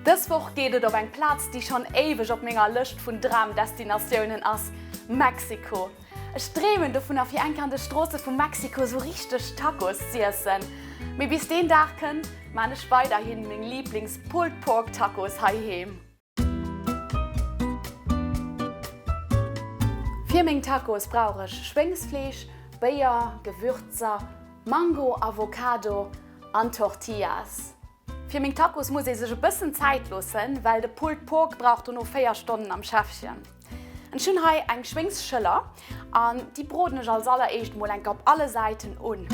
Dës Woch geet et op eng Plaz, déi schonn éiweg op menger Lëscht vun Dramdestinatiounen ass, Mexiko. Ech dreemen dovunner fir eng Kéier an de Stroosse vu Mexiko sou richteg Tacos z'iessen. Mee bis deen Dag kënnt, maan ech weiderhin meng Lieblings Pulled Pork Tacos heiheem. Fir meng Tacos brauch ech Schwéngsfleesch, Béier, Gewürzer, Mango, Avocado an Tortillas. Fir meng Tacos muss ee sech e bëssen Zäit loossen, well de Pulled Pork brauch dono 4 Stonnen am Schäffchen. Ech hunn hei eng Schwéngsschëller an déi broden ech als alleréischt mol enker op alle Säiten un.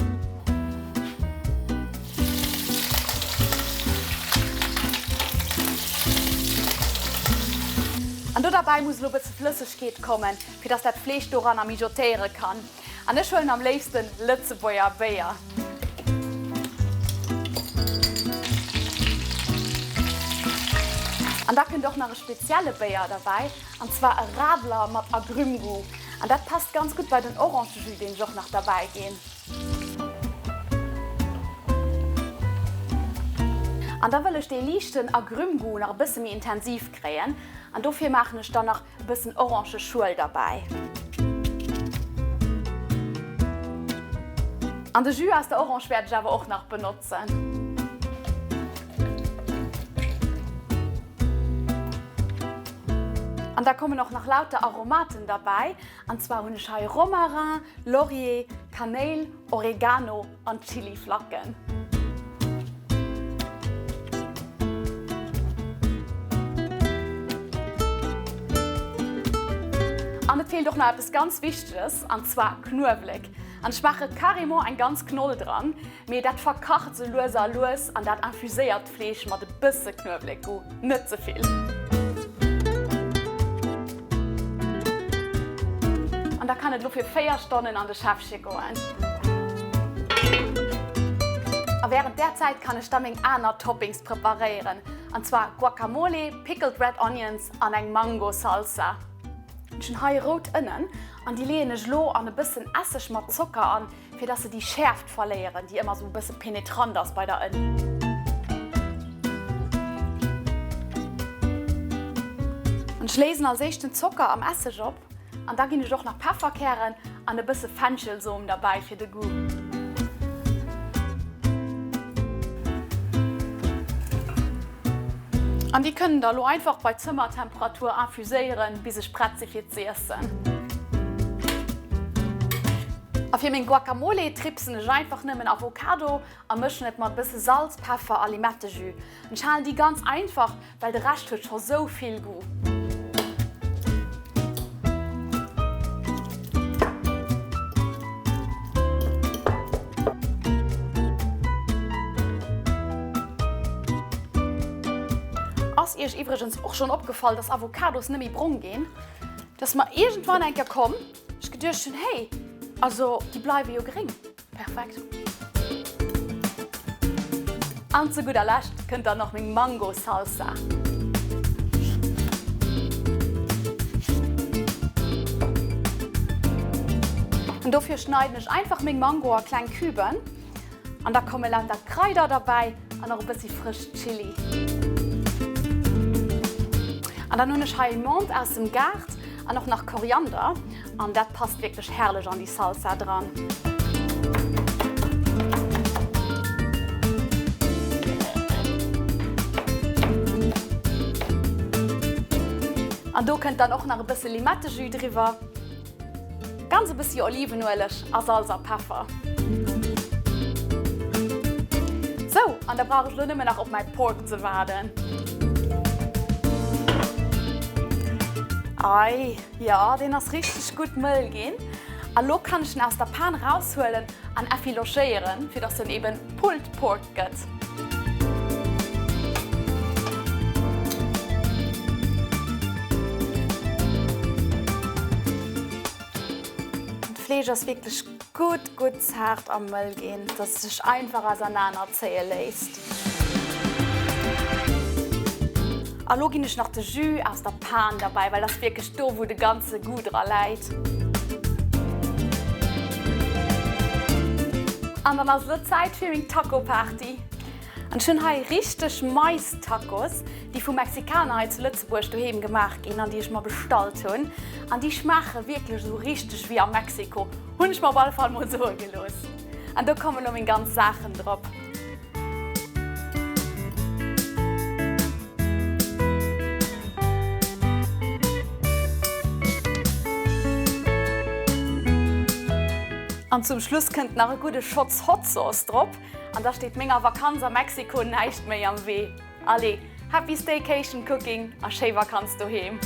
An do derbäi muss elo e bësse Flëssegkeet kommen, fir dass dat Fleesch doranner mijotéiere kann. An ech huelen am léifsten Lëtzebuerger Béier. An da kënnt och nach e spezielle Béier derbäi, an zwar e Radler mat Agrümgoût. An dat passt ganz gutt bei den Orangejus, deen ech och nach derbäi ginn. An da wëll ech dee liichten Agrümgoût nach e bësse méi intensiv kréien, an dofir maachen ech dann nach E bëssen Orangeschuel derbäi. An de Jus aus der Orange wäert ech awer och nach benotzen. An da kommen och nach lauter Aromaten derbäi. An zwar hunn ech hei Romarin, Laurier, Kanéil, Oregano an Chiliflacken. An et feelt och nach eppes ganz Wichteges, an zwar Knuewelek. An ech maache carrément eng ganz Knoll dran, mee dat verkacht sou lues a lues an dat infuséiert d'Fleesch mat e bësse Knuewelek-Goût, net ze vill. An da kann et elo fir 4 Stonnen an de Schäffche goen. A wärend där Zäit kann ech da meng aner Toppings preparéieren, an zwar Guacamole, Pickled Red Onions an eng Mango Salsa. Ech hunn hei rout Ënnen an déi leeën ech elo an e bëssen Esseg mat Zocker an, fir dass se déi Schäerft verléieren, déi ëmmer sou e bësse penetrant ass bei der Ënn. An ech léisen als éischt den Zocker am Esseg op an da ginn ech och nach Pefferkären an e bësse Fenchelsom derbäi fir de Goût. An déi kënnen der elo einfach bei Zëmmertemperatur infuséieren, bis ech prett si fir z'iessen. A fir meng Guacamole tripsen ech einfach nëmmen Avocado a mëschen et mat bësse Salz, Peffer a Limettejus. Ech halen déi ganz einfach, well de Rescht huet scho sou vill Goût. Ass iech iwwregens och schonn opgefall, dass Avocados net méi brong ginn? Dass mer iergendwann eng Kéier komm. Ech geduecht hun, hey, also déi bleiwe jo gréng. Perfekt. An zu gudder Lescht kënnt dann nach meng Mango Salsa. An dofir schneiden ech einfach meng Mango a kleng Küben an da komme lauter Kraider derbäi an och e bëssi frësch Chili. An dann hunn ech hei Menthe aus dem Gaart an och nach Koriander an dat passt wierklech herrlech an déi Salsa dran. An do kënnt dann och nach e bësse Limettejus driwwer. Ganz e bëssi Olivenueleg a Salz a Peffer. Sou, an da brauch ech lo nëmmen nach op mäi Pork ze waarden. Ei, jo, deen ass richteg gutt mëll ginn. A lo kann ech en aus der Pan raushuelen an effilochéieren, fir dass en eben Pulled Pork gëtt. D'Fleesch ass wierklech gutt, gutt zaart a mëll ginn, dass et sech einfach ausernaner zéie léisst. A lo ginn ech nach de Jus aus der Pan derbäi, well dat ass wierklech do wou de ganze Goût dra läit. An dann ass elo Zäit fir meng Taco Party. An ech hunn hei richteg Mais-Tacos, déi vu Mexikaner hei zu Lëtzebuerg doheem gemaach ginn an déi ech mer bestallt hunn. An déi schmaache wierklech esou richteg wéi a Mexiko, hunn ech mer op alle Fall mol soe gelooss. An do kommen elo meng ganz Saachen drop. An zum Schluss kënnt nach e gudde Schotz Hot Sauce drop an da steet menger Vakanz a Mexiko näischt méi am Wee. Allez, happy staycation cooking a schéi Vakanz doheem!